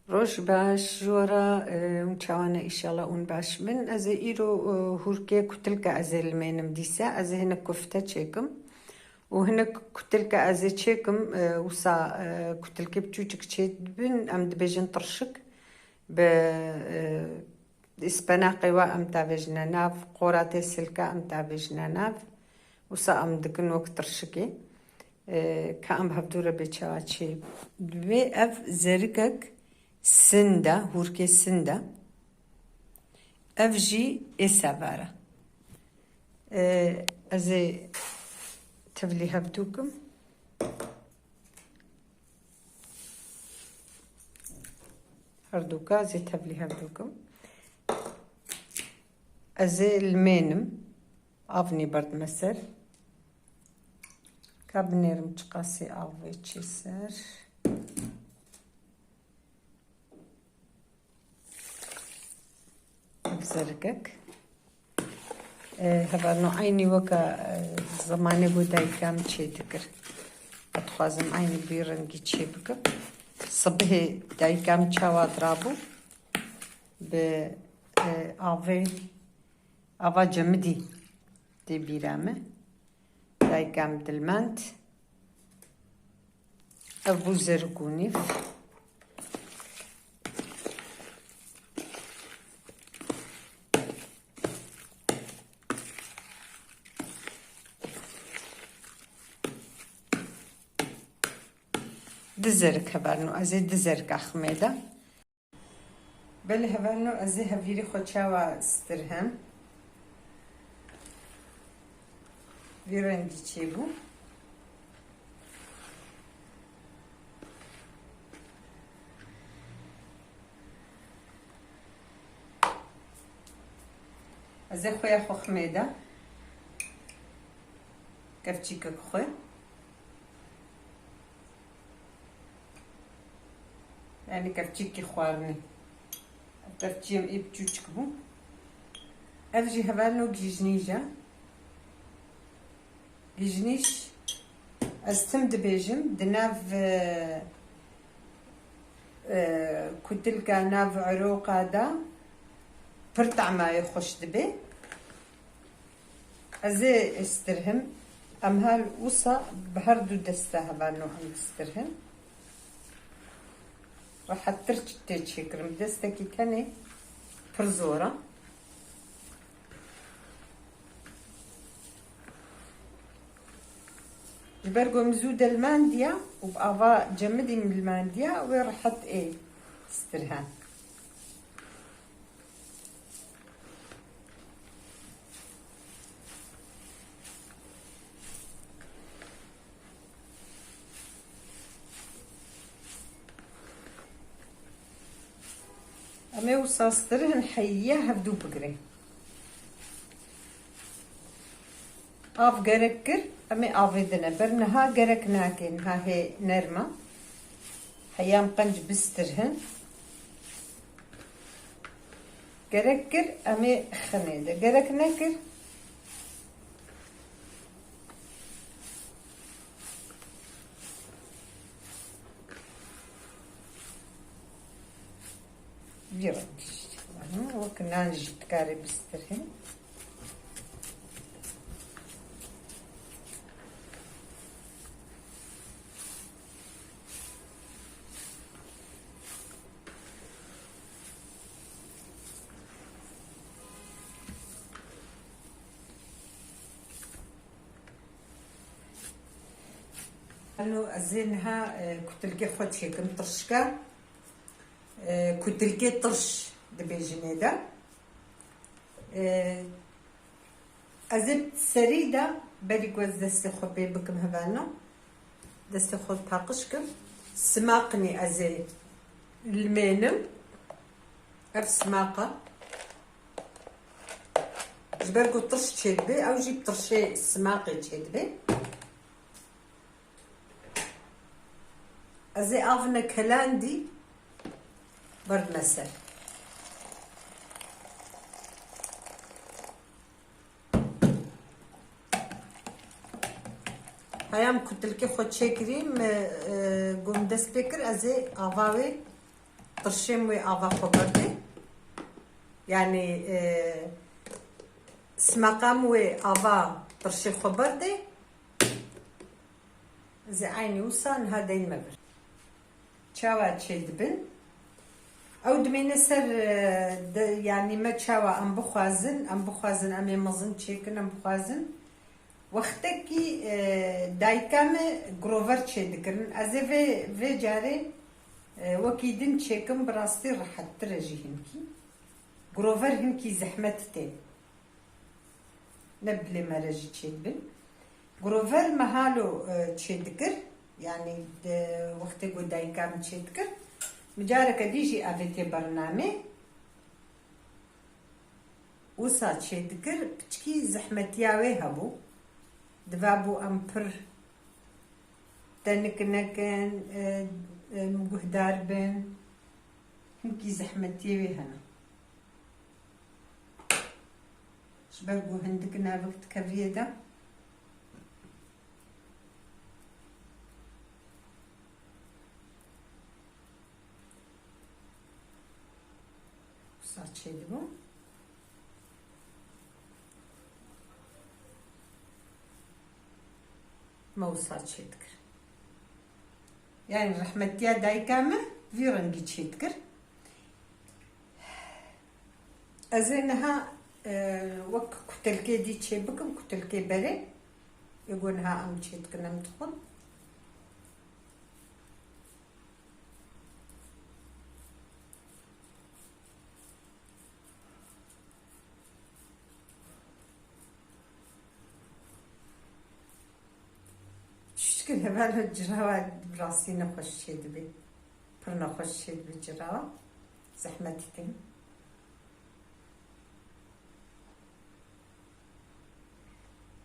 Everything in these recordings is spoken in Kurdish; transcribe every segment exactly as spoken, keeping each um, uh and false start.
Roj baş, ji we re, e, hûn çawa ne? Îşallah hûn baş bin. Ez ê îro, e, hûrkê kutilke ez ê limênim dîse. Ez ê hinek kufte çêkim. Û hinek kutilke ez ê çêkim, e, wisa, e, kutilkê biçûçik çê dibin, em dibêjin tirşik. Bi, e, îspenaqê we em tavêjine nav, qoratê silke em tavêjine nav. Wisa em dikin wek tirşikê. E, ka em hevdû re bê çawa çê. Divê ev zerikek sind e, hûrkê sind e. Ev jî ê sever e. E, ez ê tevlî hevdû kim. Herdûka ez ê tevlî hevdû kim. Ez ê limênim. Avnî berdime ser. Ka binêrim çiqasî av vê çê ser. Ev zerikek. E, hevalno eynî weke, e, zemanê ku dayika min çê dikir. Ez dixwazim eynî bi vî rengî çê bikim. Sibihê dayika min çawa dirabû? Bi, e, avê, ava cemidî tê bîra me. Dayika min dilmend. Ev bû zerik û nîv. Du zerik hevalno, ez ê du zerik aximê de. Belê hevalno, ez ê hevîrê xwe çawa stirhem. Vî rengî çêbû. Ez ê xwe ya xwe ximê de. Kevçîkek xwe. Yani kevçîkî xwarinê. Kevçiyê min ê biçûçik bû. Ev jî hevalno gîjnîj e. Gîjnîj, ez tim dibêjim, di nav, e, e, kutilka, nav eroqa de pir tamayê xweş dibe. Ez ê stirhim. Em her wisa bi her du deste hevalno em distirhin. Rehettir tê çêkirin. Bi destekî tenê pir zor e. Ji ber ku min zû de limandiya û bi ava cemidî min limandiya, wê rehet ê stirhen. Em ê wisa stirhin heyiya hevdû bigirê. Av gerek kir, em ê avêdine. Ber niha gerek nake, niha hê nerm e. Heya em qenc bistirhin. Gerek kir, em ê xinê de. Gerek nekir. Vî rengî jî. Wek nan jî dikarê bistirhin. Eno ez ê niha, e, kutilkê xwe çêkim tirşika. E, kutilkê tirş dibêjin ê de. E, ez ê serî de berî ku ez destê xwe pê bikim hevalno. Destê xwe paqij kim. Simaqinî ez ê limênim. Ev simaqa. Ji ber ku tirş çêdibe, ew jî bi tirşê simaqê çêdibe. Ez ê avine kelandî berdime ser. Heyam kutilkê xwe çêkirî, me, e, gom dest pê kir, ez ê ava wê Tirşêm wê ava xwe berdê. Yanî, e, simeqam wê ava tirşê xwe berdê. Ez ê eynî wisa niha deynme vir. Çawa çêdibin? Ew dimêne ser, e, de, yanî me çawa em bixwazin, em bixwazin, em ê mezin çêkin, em bixwazin. Wextekî, e, dayika me grover çêdikirin. Ez ê vê, vê carê, e, wekî din çêkim, bi rastî rehettir e jî hinkî. Grover hinkî zehmet tê. Ne bilê me re jî çêdibin. Grover me halo, e, çêdikir. Yanî, di wextê ku dayika min çêdikir, min careke dî jî avêtiye bernamê. Wisa çêdikir, piçkî zehmetiya wê hebû. Divabû em pir tenik nekin, e, em guhdar bin. Hinkî zehmetiyê wê hene. Ji ber ku hindik navik dikeviyê de. Wisa çêdibû. Me wisa çêdikir. Yani rehmetiya dayika me vî rengî çêdikir. Ez ê niha, e, wek kutelkê dî çê bikim, kutelkê berê. Ê ku niha em çê dikin, em dixwin. Çûçikên hevalno, cirawa bi rastî nexweş çêdibê. Pir nexweş çêdibê cirawa. Zehmetî tê.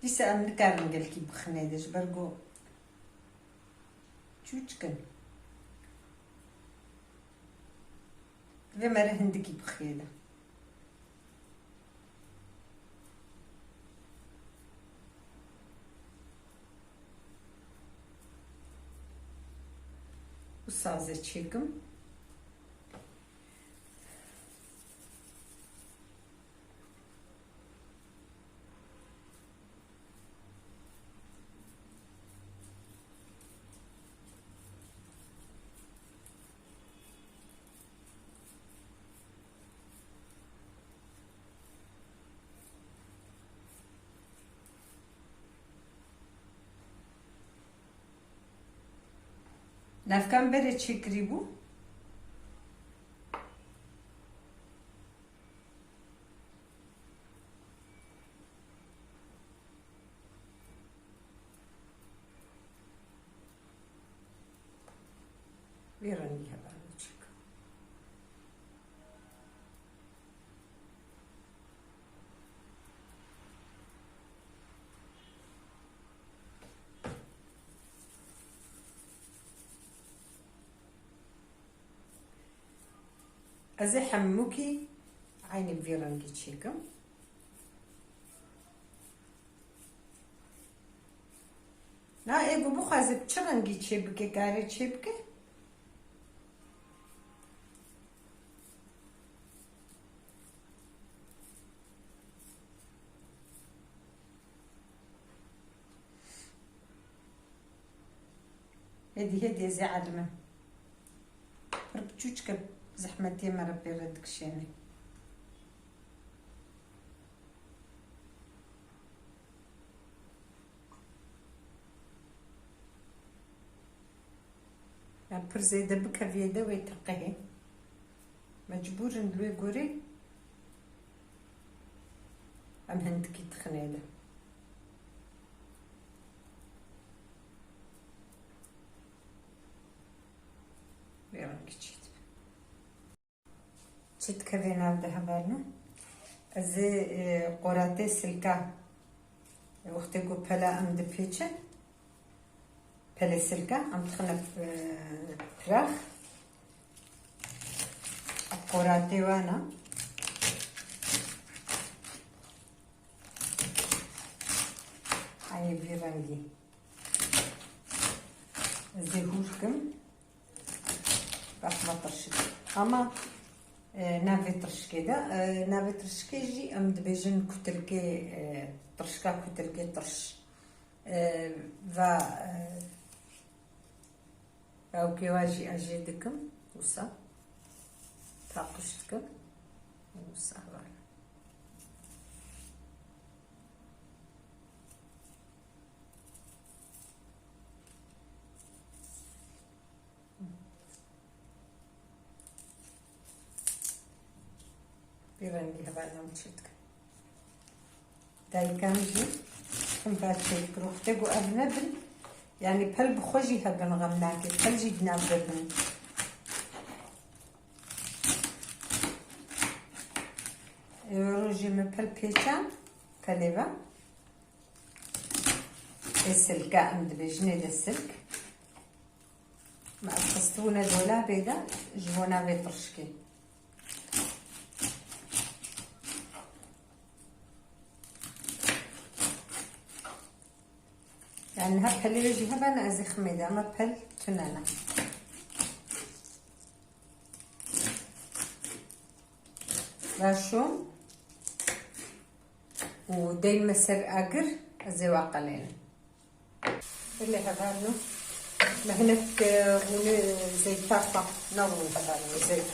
Dîsa em nikarin gelkî bixinê de, ji ber ku çûçik in. Divê mere hindikî bixiyê de. Û sazê çêkim. Navkan berê çêkirî bû. Vê rengî hevalno çêkim. Ez ê hemûkî eynî bi vî rengî çêkim. Na, ê ku bixwaze bi çi rengî çêbike, kare çêbike. Hêdî hêdî ez ê elime. Pir biçûçik e, zehmetiyê me re pê re dikişêne. Ya pir zêde bikeviyê de wê teqehê. Mecbûr in li wê gorê em hindikî dixinê de. Vê rengî çêdibe. Çi dikeve nav de hevalno? Ez ê, e, qoratê silka, wextê ku pela em dipêçin, pelê silka em dixine, e, pirax. Qoratê wan e. Eynî vî rengî. Ez ê hûr kim. Rehma tirşik. Ama, e, navê tirşikê de, e, navê tirşikê jî em dibêjin kutilkê, e, tirşika kutilkê tirş. E, ve, e, Ewkê wa jî ez jê dikim, wisa paqij dikim, wisa heval. Vî rengî hevalno çêdikim. Dayikan jî him va çêdikir. Wextê ku ev nebin, yanî pel bi xwe jî hebin xem nake, pel jî di nav de bin. Ê rojê me pel pêçan, pelê ve. Ê silke em dibêjinê de silk. Me ev xistibûne dolabê de ji bona vê tirşikê. Yani niha pelê wê jî hebene ez ê ximê de, ama pel tune ne. Raşom û deyme ser agir, ez ê wa qelênim. Belê hevalno. Me hinek, e, rûnê zeyta xwe, ne rûn hevalno, zeyt.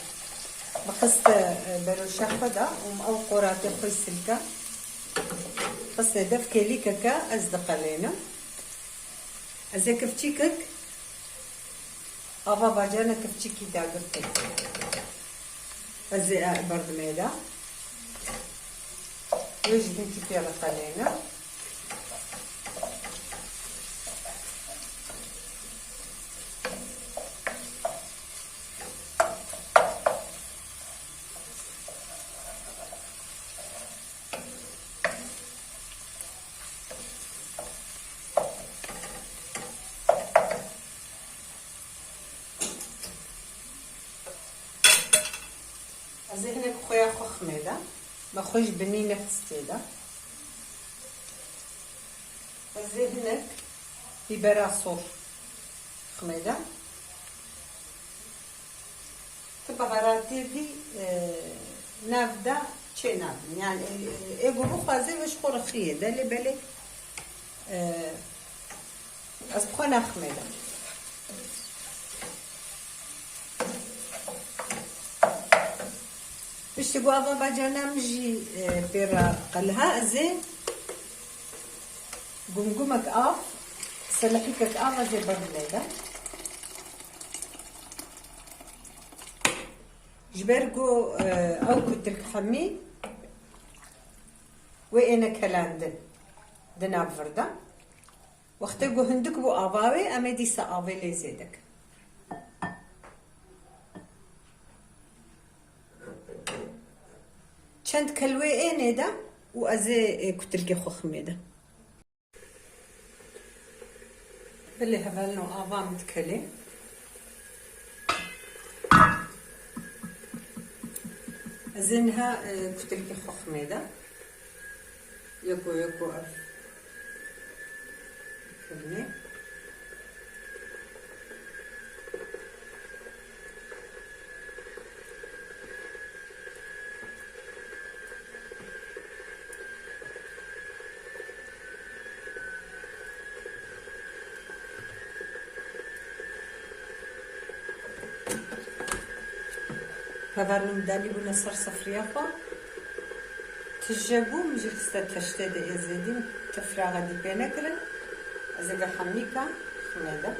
Me xiste, e, beroşa xwe da û me ew qoratê xwe silka. Xiste dev kêlîkeke ez diqelênim. Ez ê kifçîkek, ava bacana kifçîkî dagirtin. Ez ê berdimê de. Wê jî hinkî pê re qelêne. Ez ê hinek xweya xwe ximê de. Me xwe ji binî nexistê de. Ez ê hinek bîbera sor ximê de. Tu biharatê vî, e, nav de çê nabin. Yani, e, e, ê ku bixwaze wê ji xwe re xiyê de, lê belê, e, ez bi xwe naximê de. Piştî ku ava bacana min jî, e, pê re qeliha, ez ê gumgumek av, selehîkek av ez ê berdimê de. Ji ber ku, e, ew kutilk hemî wê êne kelandin di nav vir de. Wextê ku hindik bû ava wê, em ê dîsa avê lê zêde kin. Çend kel wê ênê de û ez ê, ê, kutilkê xwe ximê de. Belê hevalno, ava min dikelê. Ez ê niha, e, kutilkê xwe ximê de. Yeko yeko ev kirinê. Hevalno, min dalî bûne ser sifriya xwe. Tije bû, min jî xiste teştê de êzêdî, min ti firaxa dî pê nekirin. Ez ê ve hemîka ximê de.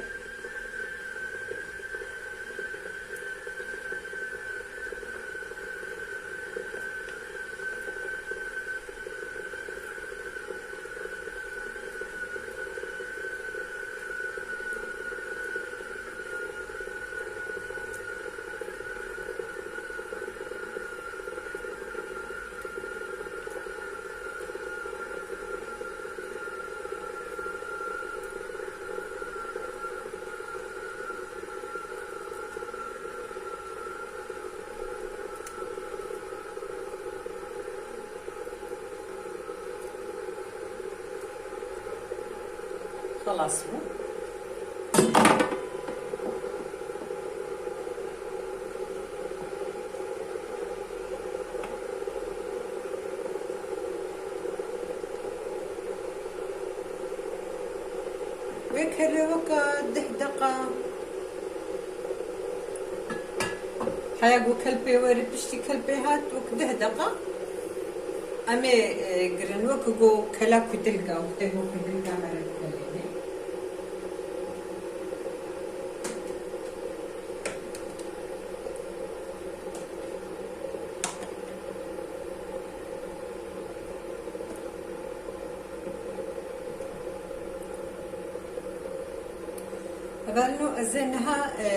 Xelas bû. Wê kerê weke deh deqa. Heya ku kelpê were piştî kelpê hat wek deh deqa. Em ê, e, girin wek ku kela kutilka, wek tê ku kutilka me re dikelêne. Hevalno ez ê niha, e,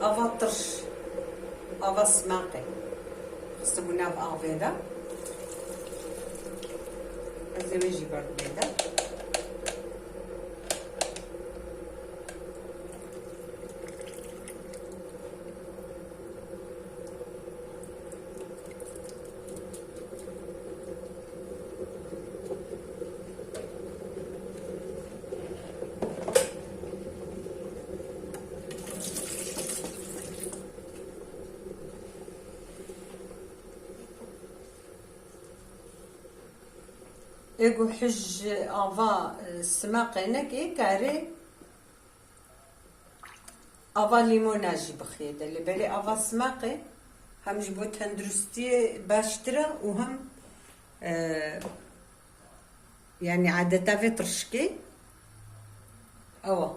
ava tirş, ava simaqê xistibû nav avê de. Ez ê wê jî berdimê de. Ê ku hij ava, e, simaqê nekê, karê ava lîmona jî bixiyê de. Lê belê ava simaqê hem ji bo tenduristiyê baştir e û hem, e, yanî adeta vê tirşikê ew e.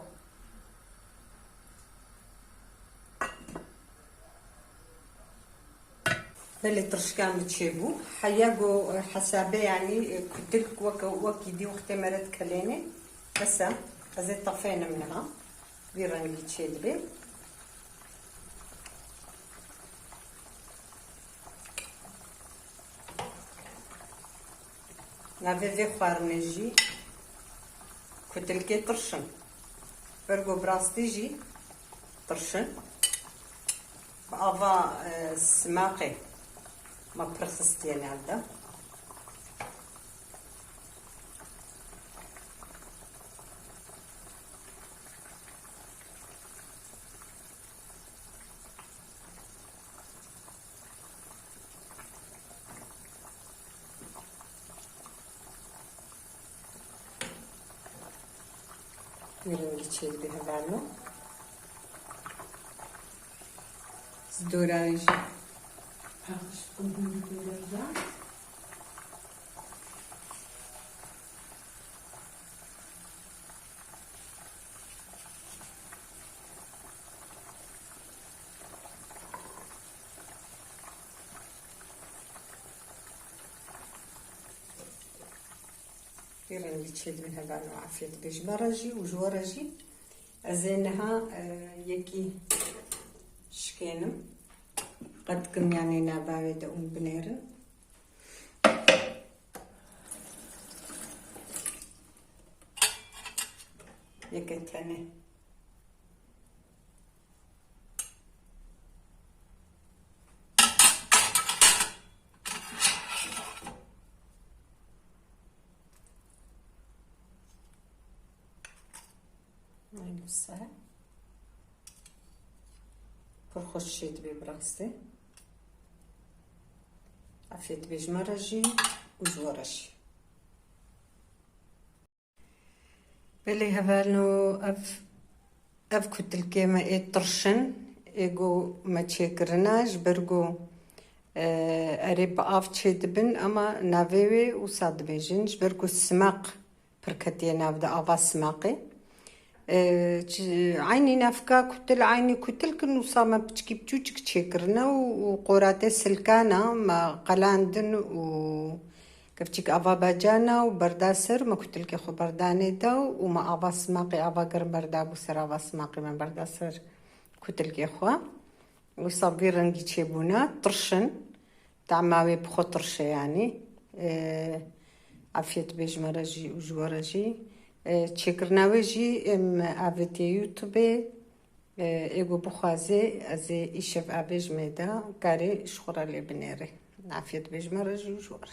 Belê tirşika min çêbû. Heya ku, e, hesabê, yanî, e, kutilk weke, wekî dî wextê me re dikelêne. Bes e, ez ê tefênim niha. Vî rengî çêdibe. Navê vê xwarinê jî kutilkê tirş in. Ber ku bi rastî jî tirş in. Bi ava, e, simaqê me pir xistiye nav de. Vî rengî çêdibe hevalno. Ez dorayê jî paqij dikim hûn dî dorê de. Vî rengî çêdibin hevalno, afiyet be ji me re jî û ji we re jî. Ez ê niha, e, yekî şikênim. Qet dikim yanî nava wê de hûn binêrin. Yeke tenê. Aynı wisa. Pir xweş çêdibe bi rastî. Afiyet be ji me re jî û ji we re jî. Belê hevalno, ev, ev kutilkê me ê tirş in, ê ku me çêkirina, ji ber ku, e, erê bi av çêdibin, ema navê wê wisa dibêjin, ji ber ku simaq pir ketiye nav de, ava simaqê. E, çi, eynî navka kutil, eynî kutilk in, wisa me piçkî piçûçik çêkirine û, û qoratê silkana me qelandin û kevçîk ava bacana û berda ser, me kutilkê xwe berdanê da û me ava simaqê, ava germ berdabû ser ava simaqê, me berda ser kutilkê xwe. Wisa vî rengî çêbûne, tirş in. Tama wê bi xwe tirş e yanî. E, afiyet be ji me re jî û ji we re jî. E, çêkirina wê jî em avêtiye YouTube. E, ê ku bixwaze, ez ê îşev avê ji me de, karê ji xwe re lê binêre. Afiyet be ji me re jî û ji we re jî.